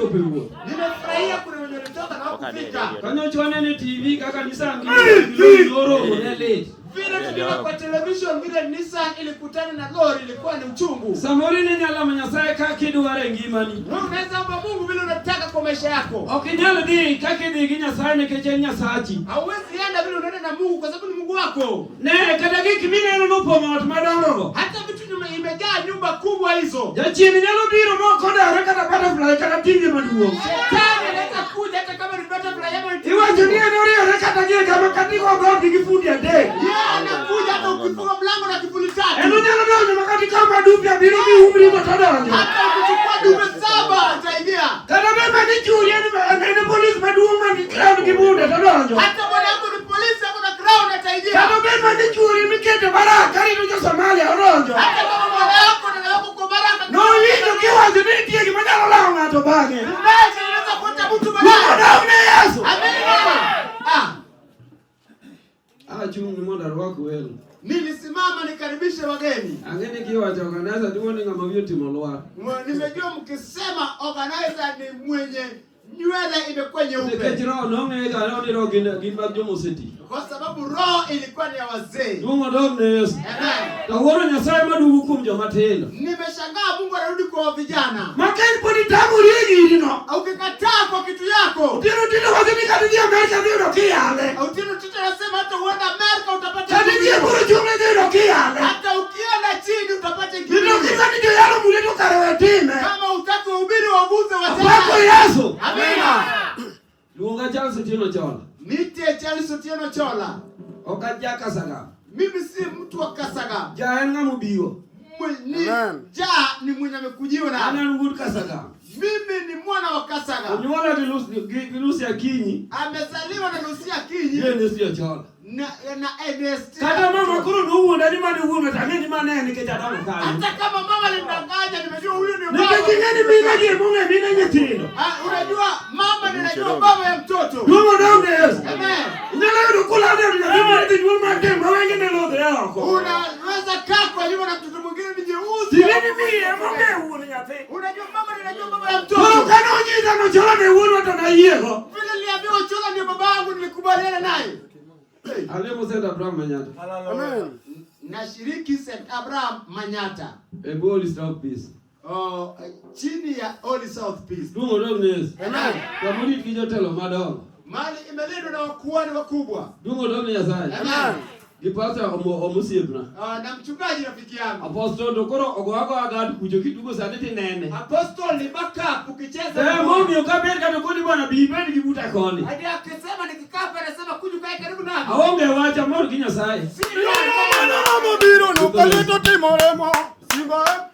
Nimefurahia kuna wenye walitoka na hawakufika. Kanyocha wanene TV kaka Nissan gi loro ne lit. Vile tuliona kwa television vile Nissan ilikutana na lori ilikuwa ni uchungu. Samoro ni nyalo ma Nyasaye kaka idwaro e ngimani. Wewe unaweza omba Mungu vile unataka kwa maisha yako. Ok inyal dhi kaka idhi gi Nyasaye nikech en Nyasachi. Hauwezi enda vile unaenda na Mungu kwa sababu ni Mungu wako. Ne kata gik mineno nopong'o ot madongo go. Hata vitu nyuma imejaa nyumba kubwa hizo. Jachien nyalo biro mok odewore kata butterfly kata tinge maduong'. Shetani anaweza kuja hata kama ni butterfly ama ni Iwacho ni en oriwore kata gi e kama kata igo dhoot gi fundi adek. Yeye anakuja hata ukifunga mlango na kifuli En tatu. onyalo donjo ma kata ikaw madupe abiriyo miumri go todonjo. Hata ukichukua dume saba ataingia. Kata bed mana ni churi en en polis maduong' man gi crown gi bunde todonjo. Hata bwana yako ni polisi ako na crown ataingia. Kata bed mana ni churi mikete barak karito jo Somalia odonjo. Hata kama bwana yako na yako kwa baraka. Nowinjo kiwacho ni nitie gima nyalo lawo ng'ato bang'e. Unaweza unaweza kuta mtu Luongo baadaye. dog ne Yesu. Amina. Ah, Achung' ni mondo arwak welo. nilisimama nikaribishe wageni. Ang'e ni kiwacho organizer tiwuo ni ng'ama wiye otimo lwar. Nimejua mkisema organizer ni mwenye nywele imekuwa Nikech nyeupe. roho nong'e ga roho ni roho gin gin mag jomoseti. Kwa sababu roho ilikuwa ni ya wazee. Duong' odog ne Yesu. Amen. Kawuono Nyasaye maduogo kuom joma tindo. Nimeshangaa Mungu anarudi kwa vijana. Ma ka in pod itamori e girino, Ukikataa kwa kitu yako, Otieno Tito wacho ni kata idhi Amerka dhi yudo kiyale. Otieno Tito anasema hata uende Amerika utapata Kata idhi e Buru Chumle dhi yudo kiyale. hata ukienda chini utapata Nito ingine. kidwa ni joyalo mule to kare we time. Kama utaki wahubiri waguze Apako watena. Yesu. Amina. Luonga Charles Otieno Chola. Niite Charles Otieno Chola. Ok aja Kasagam. Mimi si mtu wa Kasagam. Ja en ng'ama obiwo. Ni ja ni mwenye amekujiwa An na. an wuod Kasagam. Mimi ni mwana wa Kasagam. Onyuola gi gi Lucy Akinyi. Amezaliwa na Lucia Kinyi Gi Ernest Ochola. na na Ernest. Kata mama koro nowuonda ni mane wuon to ang'e ni mane en nikech adongo kanyo. Hata kama mama alimdanganya nimejua huyu ni Nikech baba. ing'e ni mine gi emong'e mine nyithindo. Ah, unajua mama ndiye anajua baba ya mtoto. Duong' odong ne Yesu. Amen. Inyalo yudo kulade od nyathi moro dhi nyuol mar tem ma wengene lodhre oko. Unaweza kaa kwa nyumba na mtoto mwingine ni jeusi. Ting'e ni miyo emong'e wuon nyathi. Unajua mama ndiye anajua baba ya Koro mtoto. kane onyisa nochola ne wuonwa to nayiego. Vile niliambiwa Ochola ndio baba yangu nilikubaliana naye. Alemo St. Abraham Manyatta. Amen. Nashiriki St. Abraham Manyatta. E bwo Holy South Peace. Oh, chini ya Holy South Peace. Duong' odong ne Yesu. Amen. Kamorit gi jotelo madongo. Mali imelindwa na wakuhani wakubwa. Duong' odong ne Nyasaye. Amen. Gi pastor omosiepna. Ah, na mchungaji rafiki yangu. Apostle to koro ogo agoya gad kucho kitugo sani tinene. Apostle ni backup ukicheza. Eh, momiyo kabed kata koni bwana bi ibed gi buta koni. Hadi akisema nikikaa pale anasema kuja ukae karibu nami. Aonge wach amor gi Nyasaye. Si Mano mobiro no kalito timore mo. Simba.